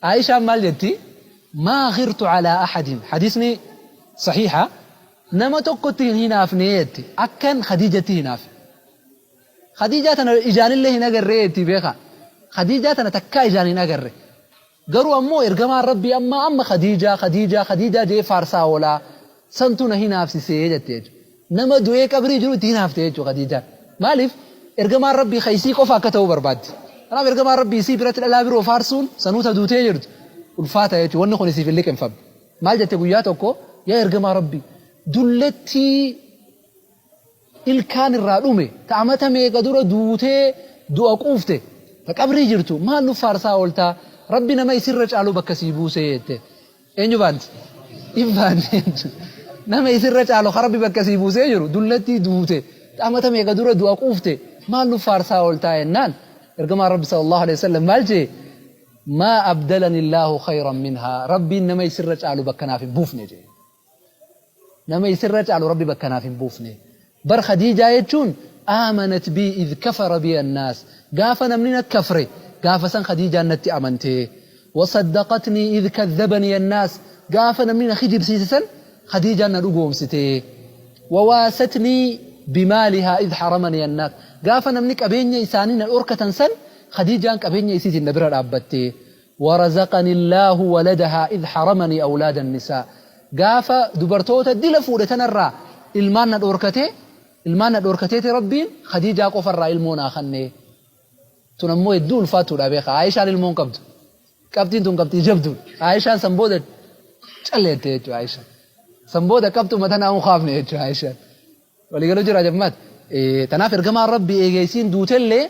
Aayishaan maal jetti? Maa ghirtu alaa ahadin. Hadiisni sahiiha. Nama tokkotti hin hinaafne jetti. Akkan Khadiijatti hinaafe. Khadiijaa tana ijaanillee hin agarre jetti beekaa. Khadiijaa tana takkaa ijaan hin agarre. Garuu ammoo ergamaan Rabbii ammaa amma Khadiijaa, Khadiijaa, Khadiijaa je'ee faarsaa oolaa. Santu na hinaafsise jette jechuudha. Nama du'ee qabrii jiru itti hinaafte jechuudha Khadiijaan. Maaliif? Ergamaan Rabbii ka isii qofa akka ta'uu barbaaddi. Kanaaf ergamaan Rabbii isii biratti dhalaa biroo faarsuun sanuu ta duutee jirtu ulfaata jechuudha. Wanni kun isiif hin liqimfamne. Maal jette guyyaa tokko yaa ergamaa Rabbii dullattii ilkaan irraa dhume ta amata meeqa dura duutee du'a quufte ta qabrii jirtu maal nuf faarsaa ooltaa Rabbi nama isirra caalu bakka sii buusee jette. Eenyu baanti? If baanti jechuudha. Nama isirra caalu ka Rabbi bakka sii buusee jiru dullattii duute ta amata meeqa dura du'a quufte maal nuf faarsaa ooltaa jennaan ergamaan Rabbi sallallahu alaihi wasallam maal jee maa abdalani Allaahu khayran minhaa Rabbiin nama isirra caalu bakka naaf hin buufne jee. Nama isirra caalu Rabbi bakka naaf hin buufne. Bar Khadiijaa jechuun aamanat bii idh kafara biya annaas. Gaafa namni na kafre gaafa san Khadiijaan natti amante. Wasaddaqatnii idh kadhabanii annaas. Gaafa namni na kijibsiise san Khadiijaan na dhugoomsite. Wawaasatnii bimaalihaa idh haramanii annaas. Gaafa namni qabeenya isaanii na dhorkatan san Khadiijaan qabeenya isiitiin na bira dhaabbatte. Warazaqani Allaahu waladahaa idh haramanii awlaada annisaa Gaafa dubartoota dila fuudhe tanarraa ilmaan na dhoorkate, ilmaan na dhoorkateeti Rabbiin Khadiijaa qofarraa ilmoo naa kanne. Tun ammoo hedduu ulfaattuudha beekaa. Aayishaan ilmoo hin qabdu. Qabxiin tun qabxii jabduudha. Aayishaan san booda calle jette jechuudha Aayishaan. San booda qabxuma tanaa hin kaafne jechuudha Aayishaan. Walii galuu jira jammaat. Tanaaf ergamaan Rabbii eega isiin duutellee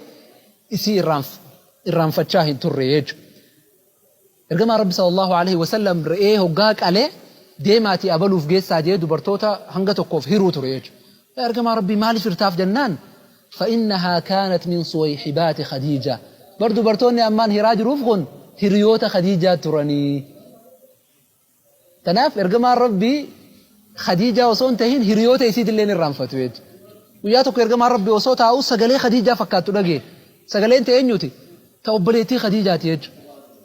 isii irraanfachaa hin turre jechuudha. Ergamaan Rabbi sallallahu alaihi wasallam re'ee hoggaa qale deemaatii abaluuf geessaa jee dubartoota hanga tokkoof hiruu ture jechuudha. Yaa ergamaa Rabbii maaliif hirtaaf jennaan fa'innahaa kaanat min suwayhibaati Khadiija. Bar dubartoonni ammaan hiraa jiruuf kun hiriyoota Khadiijaa turanii. Tanaaf ergamaan Rabbii Khadiijaa osoo hin tahin hiriyoota isiitillee hin irraanfatu jechuudha. Guyyaa tokko ergamaan Rabbii osoo taa'uu sagalee Khadiijaa fakkaattu dhagaye. Sagaleen ta eenyuti? Ta obboleettii Khadiijaati jechuudha.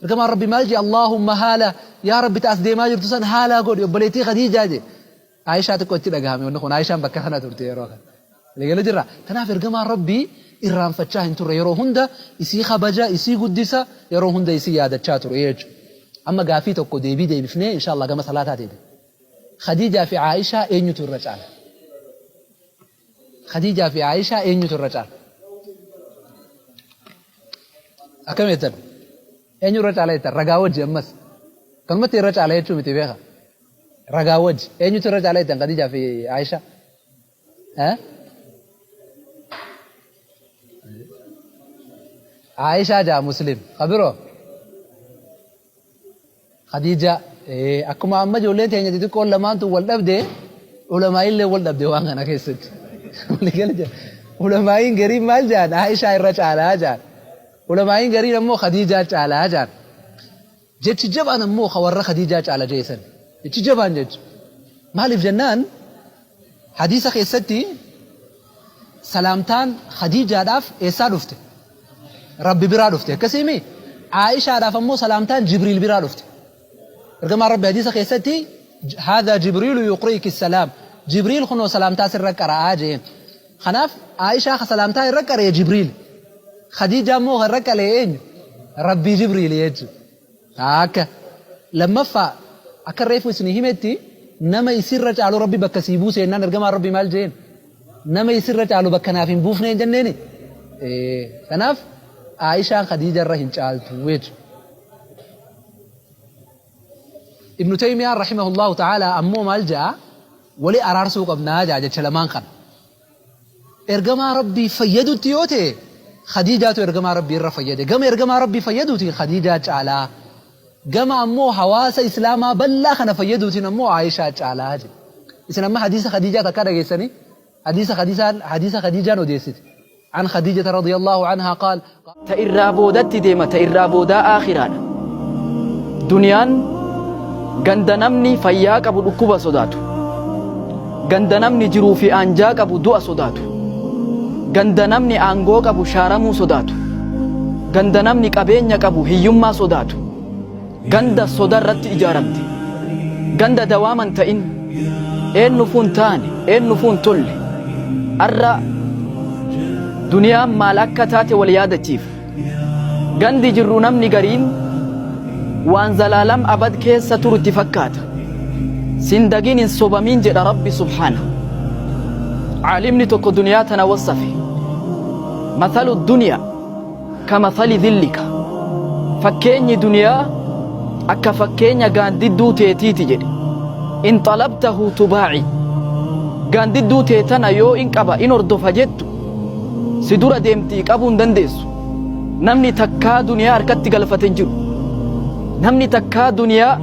Ergamaan Rabbii maal jee? Allaahumma haala yaa Rabbi ta as deemaa jirtu san haalaa godhi obboleettii Khadiijaa jee. Aayishaa xiqqoo itti dhagahame wanni kun Aayishaan bakka kana turte yeroo kana. Waliigala jirra. Kanaaf ergamaan Rabbii irraanfachaa hin turre yeroo hunda isii kabaja isii guddisa yeroo hunda isii yaadachaa ture jechuudha. Amma gaafii tokko deebii deebifnee inshallah gama salaataa deebina. Khadiijaa fi Aayishaa eenyutu irra caala? Khadiijaa fi Aayishaa eenyutu irra caala? Akkam jettan? Eenyu irra caala jettan? Ragaa wajji ammas. Kanumatti irra caala jechuu miti beeka. Ragaa wajji. Eenyutu irra caala jettan Khadiijaa fi Aayishaa? Eh? Aayishaa jaa Muslim. Ka biroo? Khadiijaa. Ee, akkuma amma ijoolleen teenya xixiqqoon lamaan tun wal dhabde, ulamaa'illee wal dhabde waan kana keessatti. Waliigala jira. Ulamaa'iin gariin maal jaan? Aayishaa irra caalaa jaan. Ulamaa'iin gariin ammoo Khadiijaa caalaa jaan. Jechi jabaan ammoo ka warra Khadiijaa caala jee san. Jechi jabaan jechu. Maaliif jennaan hadiisa keessatti salaamtaan Khadiijaadhaaf eessaa dhufte? Rabbi biraa dhufte. Akkasiimi? Aa'ishaadhaaf ammoo salaamtaan Jibriil biraa dhufte. Ergamaan Rabbi hadiisa keessatti haadha Jibriilu yuqri'iki salaam. Jibriil kunoo salaamtaa sirra qara'aa jeen. Kanaaf Aa'ishaa ka salaamtaa irra qara'e Jibriil. Khadiijaa immoo kan irra qara'e eenyu? Rabbii Jibriil jechuudha. Akka lammaffaa akka reefu isinii himetti nama isirra caalu Rabbi bakka sii buuse jennaan ergamaan Rabbi maal jeen? Nama isirra caalu bakka naaf hin buufne hin jenneeni? Kanaaf Aa'ishaan Khadiija irra hin caaltu jechuudha. Ibnu Taymiyaan rahimahullahu ta'ala ammoo maal ja'a? Wali araarsuu qabnaa ja'a jecha lamaan kana. Ergamaa Rabbii fayyadutti yoo ta'e Khadiijaatu ergamaa Rabbii irra fayyade. Gama ergamaa Rabbii fayyaduutiin Khadiijaa caalaa. Gama ammoo hawaasa Islaamaa bal'aa kana fayyaduutiin ammoo Aayishaa caalaa jedhe. Isin amma hadiisa Khadiijaa takkaa dhageessanii? Hadiisa Khadiijaan hadiisa Khadiijaan odeessite. An Khadiijata radiyallahu anhaa qaal. Ta irraa boodatti deema ta irraa boodaa aakhiraadha. Duniyaan ganda namni fayyaa qabu dhukkuba sodaatu. Ganda namni jiruu fi aanjaa qabu du'a sodaatu. Ganda namni aangoo qabu shaaramuu sodaatu. Ganda namni qabeenya qabu hiyyummaa sodaatu. Ganda soda irratti ijaaramte. Ganda dawaama hin ta'in. Eennuufuu hin taane, eennuufuu hin tolle. Arra duniyaan maal akka taate wal yaadachiifna. Gandi jirru namni gariin waan zalaalam abad keessa turu itti fakkaata. Sin dagin hin sobamin jedha Rabbi subhaana. Aalimni tokko duniyaa tana wassafe. Mathalu duniyaa kamathali dhillika. Fakkeenyi duniyaa akka fakkeenya gaandidduu teetiiti jedhe. In xalabtahu tubaa'i. Gaandidduu tee tana yoo in qaba in hordofa jettu si dura deemtii qabuu hin dandeessu. Namni takkaa duniyaa harkatti galfate hin jiru. Namni takkaa duniyaa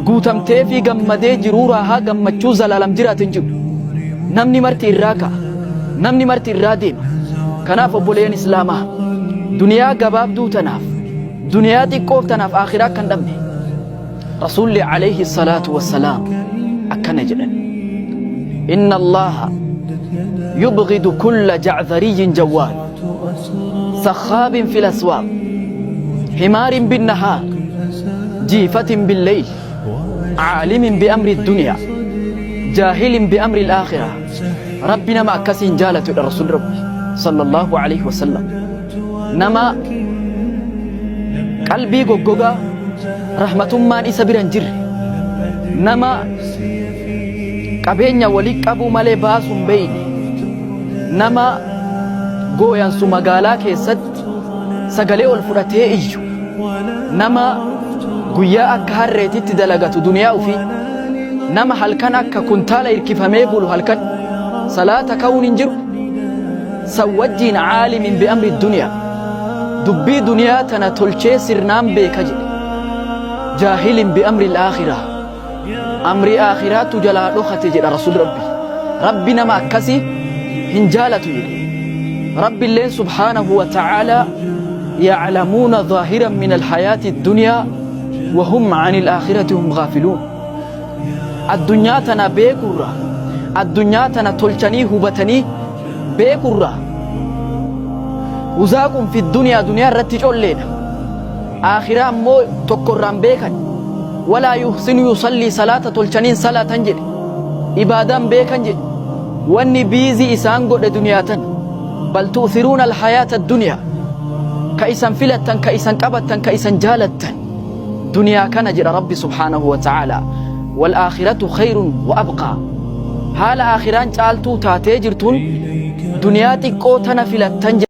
guutamtee fi gammadee jiruu raahaa gammachuu zalaalam jiraate hin jiru. Namni marti irraa ka'a. Namni marti irraa deema. Kanaaf obboleeyyan Islaamaa duniyaa gabaabduu tanaaf duniyaa xiqqoof tanaaf aakhiraa akka hin dhabne Rasuulli alayhi salaatu wassalaam akkana jedhan. Inna Allaha yubghidu kulla ja'dhariyyin jawwaal sakhaabin fil aswaaq himaarin bin nahaar jiifatin bil leyl caalimin bi amri duniyaa jaahilin bi amri al-aakhirah. Rabbi nama akkasii hin jaalatu jedha Rasuulli Rabbi sallallahu alayhi wasallam. Nama qalbii goggogaa rahmatummaan isa bira hin jirre, nama qabeenya wali qabuu malee baasuu hin beeyne, nama gooyansu magaalaa keessatti sagalee ol fudhatee iyyu, nama guyyaa akka harreetitti dalagatu duniyaa ufii, nama halkan akka kuntaala hirkifamee bulu halkan salaata ka'uun hin jiru, san wajjiin caalimin bi amri duniyaa, dubbii duniyaa tana tolchee sirnaan beeka jedhe, jaahilin bi amri al-aakhiraa, amrii aakhiraatu jalaa dhokate jedha Rasuulli Rabbi. Rabbi nama akkasi hin jaalatu jedhe. Rabbilleen subhaanahu wa ta'aalaa ya'lamuuna zaahiran min alhayaati dunyaa wa hum anil aakhirati hum gaafiluun. Addunyaa tana beekurraa, addunyaa tana tolchanii hubatanii beekurraa huzaaqun fi duniyaa, duniyaa irratti colleedha. Aakhiraa ammoo tokko irraa hin beekan. Walaa yuhsinu yusallii, salaata tolchanii hin salaatan jedhe. Ibaadaa hin beekan jedhe. Wanni biizii isaan godhe duniyaa tana. Bal tu'thiruuna alhayaata adduniyaa. Ka isan filattan, ka isan qabattan, ka isan jaalattan duniyaa kana jedha Rabbi subhaanahu wa ta'aalaa. Wal aakhiratu khayrun wa abqaa. Haala aakhiraan caaltuu taatee jirtuun duniyaa xiqqoo tana filattan jedha.